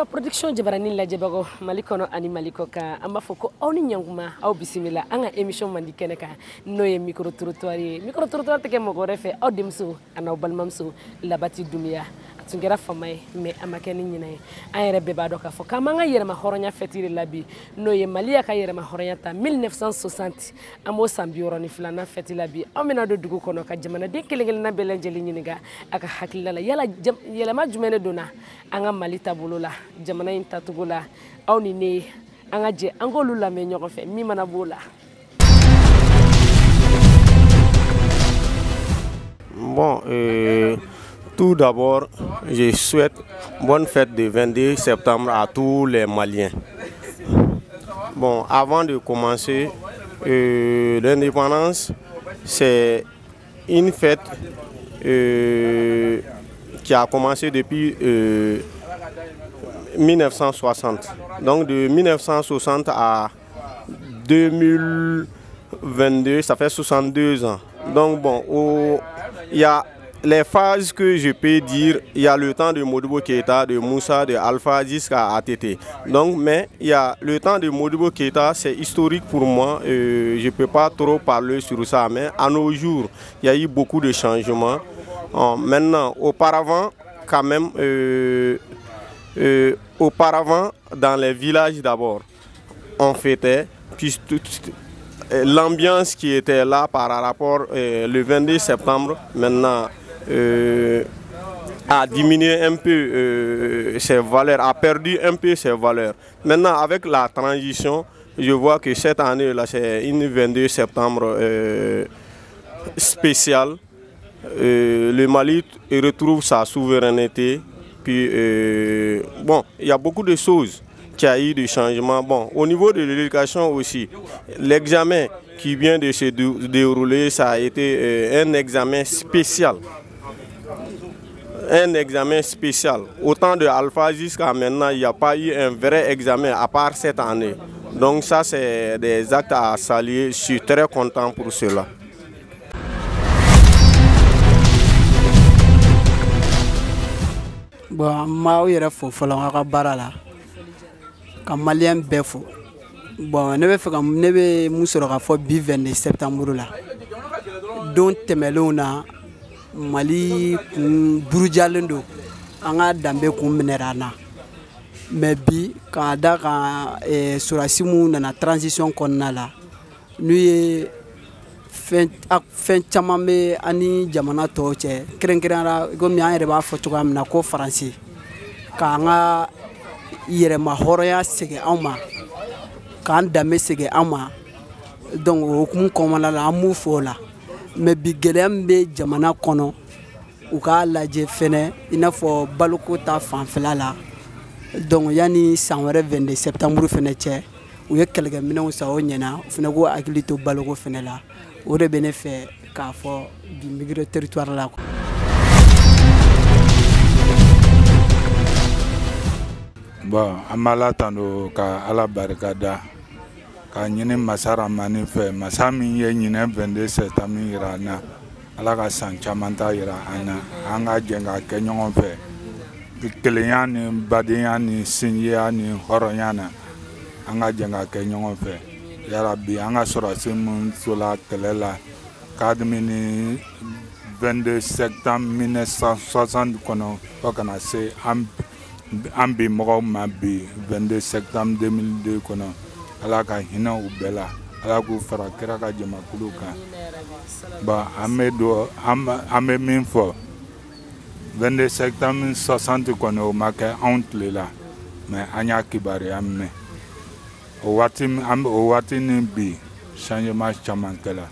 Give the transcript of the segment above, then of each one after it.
Alpha Production jabarani lajɛbagaw Mali kɔnɔ ani Mali kɔ kan, an b'a fɔ ko aw ni ɲankuma, aw bisimila an ka émission mandi kɛnɛ kan, n'o ye micro trottoir ye. Micro trottoir tɛ kɛ mɔgɔ wɛrɛ fɛ, aw denmuso an'aw balimamuso Labati Dunbiya. A tun kɛra fama ye, mais a ma kɛ ni ɲinɛ ye. An yɛrɛ bɛɛ b'a dɔn k'a fɔ k'an b'an ka yɛrɛma hɔrɔnya fɛti de la bi, n'o ye Mali y'a ka yɛrɛma hɔrɔnya ta 1960, an b'o san 62nan fɛti la bi. Anw bɛna don dugu kɔnɔ ka jamanaden kelen kelenna bɛɛ lajɛlen ɲininka a ka hakilila la, yala yɛlɛma jumɛn de donna an ka Mali taabolo la, jamana in tacogo la. Aw ni ne, an ka jɛ an k'olu lamɛn ɲɔgɔn fɛ, min mana b'o la. Bon, tout d'abord, je souhaite bonne fête de 22 septembre à tous les Maliens. Bon, avant de commencer, l'indépendance, c'est une fête qui a commencé depuis 1960. Donc de 1960 à 2022, ça fait 62 ans. Donc bon, il y a les phases que je peux dire, il y a le temps de Modibo Keïta, de Moussa, de Alpha jusqu'à ATT. Donc, mais il y a le temps de Modibo Keïta, c'est historique pour moi, je ne peux pas trop parler sur ça, mais à nos jours, il y a eu beaucoup de changements. Maintenant, auparavant, quand même, auparavant, dans les villages d'abord, on fêtait, puis l'ambiance qui était là par rapport le 22 septembre, maintenant, a diminué un peu ses valeurs, a perdu un peu ses valeurs. Maintenant, avec la transition, je vois que cette année-là, c'est une 22 septembre spéciale. Le Mali retrouve sa souveraineté. Puis, bon, il y a beaucoup de choses qui a eu des changements. Bon, au niveau de l'éducation aussi, l'examen qui vient de se dérouler, ça a été un examen spécial. Un examen spécial. Autant de Alpha jusqu'à maintenant, il n'y a pas eu un vrai examen à part cette année. Donc ça, c'est des actes à saluer. Je suis très content pour cela. Bon, maaw yɛrɛ fo fɔlɔ aw ka baara la, ka maliyɛn bɛɛ fo. Bon, ne bɛ fɛ ka ne bɛ mun sɔrɔ k'a fɔ bi 22 septembre la, don tɛmɛnlenw na Mali kun burujalen don, an ka danbe kun minɛra an na. Mais bi k'a da kan sɔrɔdasi minnu nana transition kɔnɔna la, n'u ye fɛn caman bɛ an ni jamana tɔw cɛ, kɛrɛnkɛrɛnnenya la komi an yɛrɛ b'a fɔ cogoya min na ko Faransi k'an ka yɛrɛma hɔrɔnya segin anw ma, k'an danbe segin an ma. Donc o hukumu kɔnɔna la, an b'u fo o la. Mais bi gɛlɛya min bɛ jamana kɔnɔ, u k'a lajɛ fɛnɛ i n'a fɔ baloko ta fanfɛla la. Donc yanni san wɛrɛ 22 septembre fɛnɛ cɛ, u ye kɛlɛkɛminɛnw san, o ɲɛna, u fɛnɛ k'u hakili to baloko fɛnɛ la. O de bɛ ne fɛ k'a fɔ bi micro territoire la. Bon, an b'Ala tando ka Ala barika da, k'a ɲini Masa Ramani fɛ, masa min ye ɲinɛ 22 septembre yira an na, Ala ka san caman ta yira an na, an ka jɛ k'a kɛ ɲɔgɔn fɛ kelenya ni badenya ni sinjiya ni hɔrɔnya na, an ka jɛ k'a kɛ ɲɔgɔn fɛ. Yarabi, an ka sɔrɔdasi minnu tola kɛlɛ la kabini 22 septembre 1960 kɔnɔ fo ka na se an bi mɔgɔw ma bi 22 septembre 2002 kɔnɔ, Ala ka hinɛ u bɛɛ la, Ala k'u fara kira ka jamakulu kan. Bon, an bɛ don an bɛ min fɔ 22 septembre 60 kɔnɔ, o ma kɛ anw tile la, mais an y'a kibaruya mɛn. O waati o waati ni bi changement caman kɛla,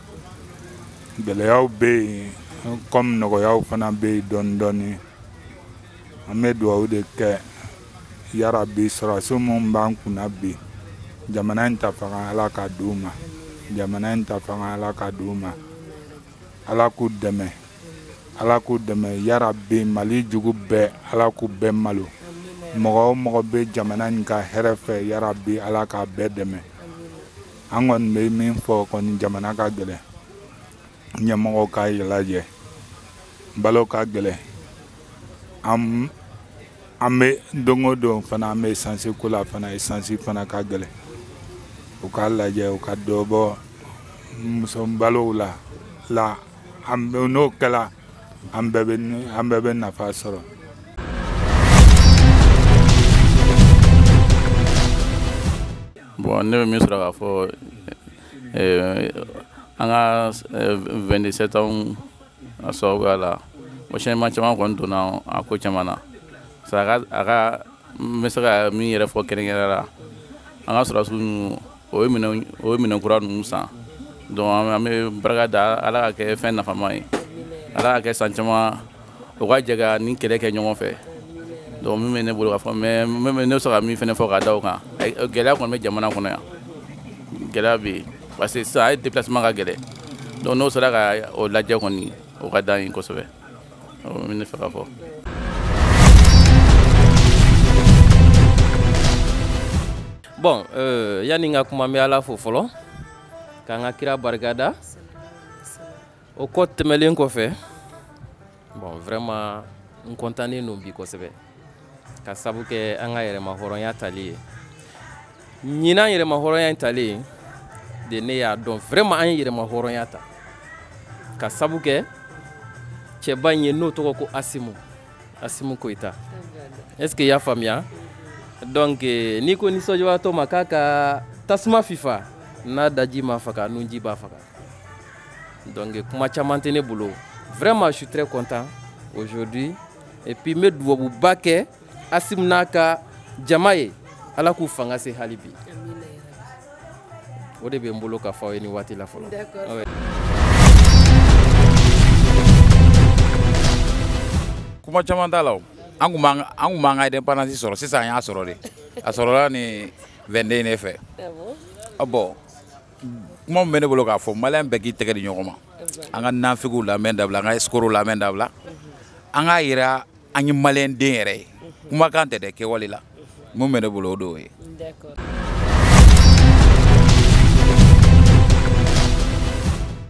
gɛlɛyaw bɛ yen comme nɔgɔyaw fana bɛ yen dɔɔni dɔɔni. An bɛ dugawu de kɛ yarabi sɔrɔdasi minnu b'an kunna bi, jamana in ta fanga Ala ka d'u ma, jamana in ta fanga Ala ka d'u ma, Ala k'u dɛmɛ, Ala k'u dɛmɛ yarabi. Mali jugu bɛɛ Ala k'u bɛɛ malo, mɔgɔ o mɔgɔ bɛ jamana in ka hɛrɛ fɛ yarabi Ala k'a bɛɛ dɛmɛ. An kɔni bɛ min fɔ kɔni, jamana ka gɛlɛn, ɲɛmɔgɔw k'a lajɛ, balo ka gɛlɛn, an An bɛ don o don fana an bɛ essence ko la fana, essence fana ka gɛlɛn. U k'a lajɛ u ka dɔ bɔ muso balow la an n'o kɛla an bɛɛ bɛ nafa sɔrɔ. Bon, ne bɛ min sɔrɔ k'a fɔ an ka 22 septembre a sababuya la, o changement caman kɔni donna a ko caman na. A ka n bɛ se ka min yɛrɛ fɔ kɛrɛnkɛrɛnnenya la, an ka sɔrɔdasiw ninnu o ye minɛn kura ninnu san. Donc an bɛ barika da Ala ka kɛ fɛn nafama ye, Ala ka kɛ san caman o ka jɛ ka nin kɛlɛ kɛ ɲɔgɔn fɛ. Donc min bɛ ne bolo k'a fɔ, mais ne bɛ se ka min fana fɔ ka da o kan, gɛlɛya kɔni bɛ jamana kɔnɔ yan, gɛlɛya bɛ yen parce que sisan a ye déplacement ka gɛlɛn. Donc n'o sera ka o lajɛ kɔni, o ka d'an ye kosɛbɛ. O min ne fɛ ka fɔ. Bon, yani n ka kuma, n bɛ Ala fo fɔlɔ k'an ka kira barikada. O kɔ tɛmɛlen kɔfɛ, bon, vraiment n kɔntannen don bi kosɛbɛ ka sabu kɛ an ka yɛrɛmahɔrɔnya tali ye. Ɲinan yɛrɛmahɔrɔnya in talen de, ne y'a dɔn vraiment an ye yɛrɛmahɔrɔnya ta ka sabu kɛ cɛba in ye, n'o tɔgɔ ko Asimu Goyita. Est ce que i y'a faamuya? Donc n'i ko nisɔndiyabaatɔ ma k'a ka tasuma fifa, n'a daji ma faga, nunji b'a faga. Donc kuma caman tɛ ne bolo. Vraiment, je suis très content aujourd'hui. Et puis n bɛ dubabuba kɛ Asimu n'a ka jama ye, Ala k'u fanga se hali bi. O de bɛ n bolo ka fɔ aw ye nin waati la fɔlɔ. Kuma caman t'a la o. An kun b'an ka indépendance sɔrɔ, sisan an y'a sɔrɔ de. A sɔrɔla ni 22 ne fɛ. Bon, kuma min bɛ ne bolo k'a fɔ, maliyɛn bɛɛ k'i tɛgɛ di ɲɔgɔn ma. An ka nafigiw lamɛn dabila, an ka escrocs lamɛn dabila. An k'a yira an ye maliyɛn den yɛrɛ ye. Kumakan tɛ dɛ, kɛwale la. Mun bɛ ne bolo o de y'o ye.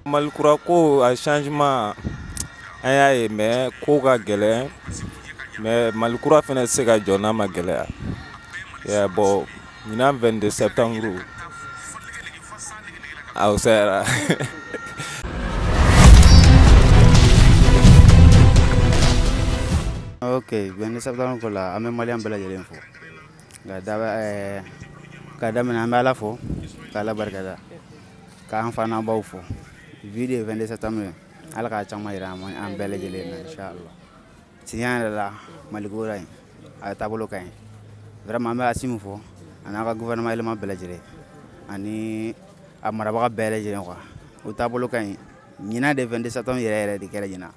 Mali kura ko a changement an y'a ye, mais ko ka gɛlɛn. Mais Mali kura fana tɛ se ka jɔ n'a ma gɛlɛya. Bon, ɲinan 22 septembre a fisayara. Ok, 22 septembre ko la, an bɛ maliyɛn bɛɛ lajɛlen fo. Ka daminɛ an bɛ Ala fo, k'Ala barikada, k'an fa n'an baw fo. Bi de ye 22 septembre, Ala k'a caman yira an bɛɛ lajɛlen na inchallah. Tiɲɛ yɛrɛ la, Mali ko la in, a taabolo ka ɲi. Vraiment an bɛ Asimu fo, a n'a ka gouvernement élément bɛɛ lajɛlen, ani a marabaga bɛɛ lajɛlen quoi. O taabolo ka ɲi. Ɲinan de 22 septembre yɛrɛ yɛrɛ de kɛra ɲinan.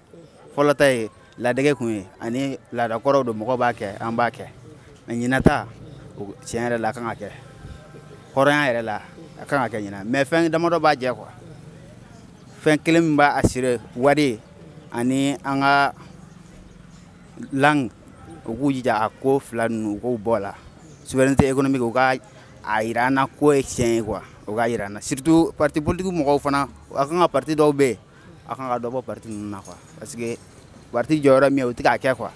Fɔlɔ ta ye ladege kun ye, ani laadakɔrɔw don, mɔgɔw b'a kɛ, an b'a kɛ. Mais ɲinan ta, tiɲɛ yɛrɛ la a kan ka kɛ. Hɔrɔnya yɛrɛ la a kan ka kɛ ɲinan. Mais fɛn damadɔ b'a jɛ quoi. Fɛn kelen min b'a assurer, wari ani an ka langue, u k'u jija a ko fila ninnu u k'u bɔ a la. Souveraineté économique, u ka a yira an na ko ye tiɲɛ ye quoi, u k'a yira an na. Surtout parti politique mɔgɔw fana, a kan ka parti dɔw bɛ yen, a kan ka dɔ bɔ parti ninnu na quoi, parce que parti jɔyɔrɔ min ye, u tɛ k'a kɛ quoi.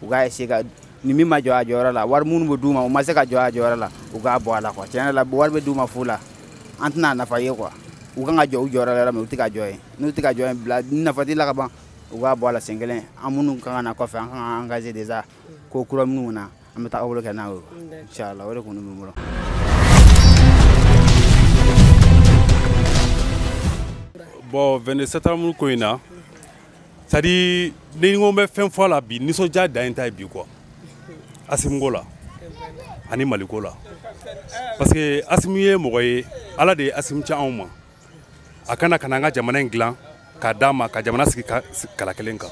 U k'a essayer ka ni min ma jɔ a jɔyɔrɔ la, wari minnu bɛ d'u ma, u ma se ka jɔ a jɔyɔrɔ la, u k'a bɔ a la quoi. Tiɲɛ yɛrɛ la, wari bɛ d'u ma fu la, an tɛna a nafa ye quoi. U kan ka jɔ u jɔyɔrɔ la yɔrɔ min, u tɛ ka jɔ yen. N'u tɛ ka jɔ yen bila, ni nafa t'i la ka ban, u k'a bɔ a la sen kelen. An minnu kan ka na kɔfɛ, an kan ka engager déjà ko kura minnu na, an bɛ taabolo kɛ n'a ye inchallah. O de kun bɛ n bolo. Bon, 22 septembre ko in na, c'est à dire ni n ko n bɛ fɛn fɔ a la bi, nisɔndiya dan ye ta ye bi quoi. Asimu ko la ani Mali ko la, parce que Asimu ye mɔgɔ ye, Ala de ye Asimu ci anw ma. A kana ka na an ka jamana in dilan k'a d'a ma, ka jamana sigi kala kelen kan.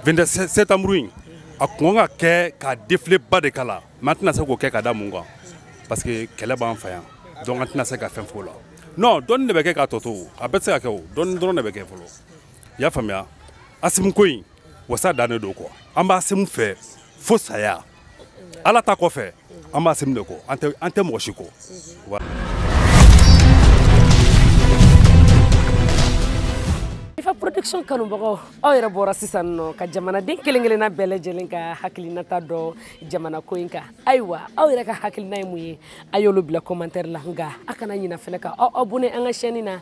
22 septembre in a kun kan ka kɛ ka défilé ba de k'a la, mais an tɛna se k'o kɛ ka da mun kan, parce que kɛlɛ b'an fɛ yan, donc an tɛna se ka fɛn fɔ o la. Non, dɔɔni de bɛ kɛ k'a tɔ to, a bɛɛ tɛ se ka kɛ o, dɔɔni dɔrɔn de bɛ kɛ fɔlɔ. I y'a faamuya? Asimu ko in wasa dannen don quoi. An b'a Asimu fɛ fo saya. Ala ta kɔfɛ, an b'a Asimu de kɔ, an tɛ mɔgɔ si kɔ. Rifa Production. Production kanubagaw, aw yɛrɛ bɔra sisan nɔ ka jamanaden kelen kelenna bɛɛ lajɛlen ka hakilinata dɔ jamana ko in kan. Ayiwa, aw yɛrɛ ka hakilina ye mun ye? A y'olu bila commentaire la, nka a kana ɲina fɛnɛ ka aw abonné an ka chaîne na.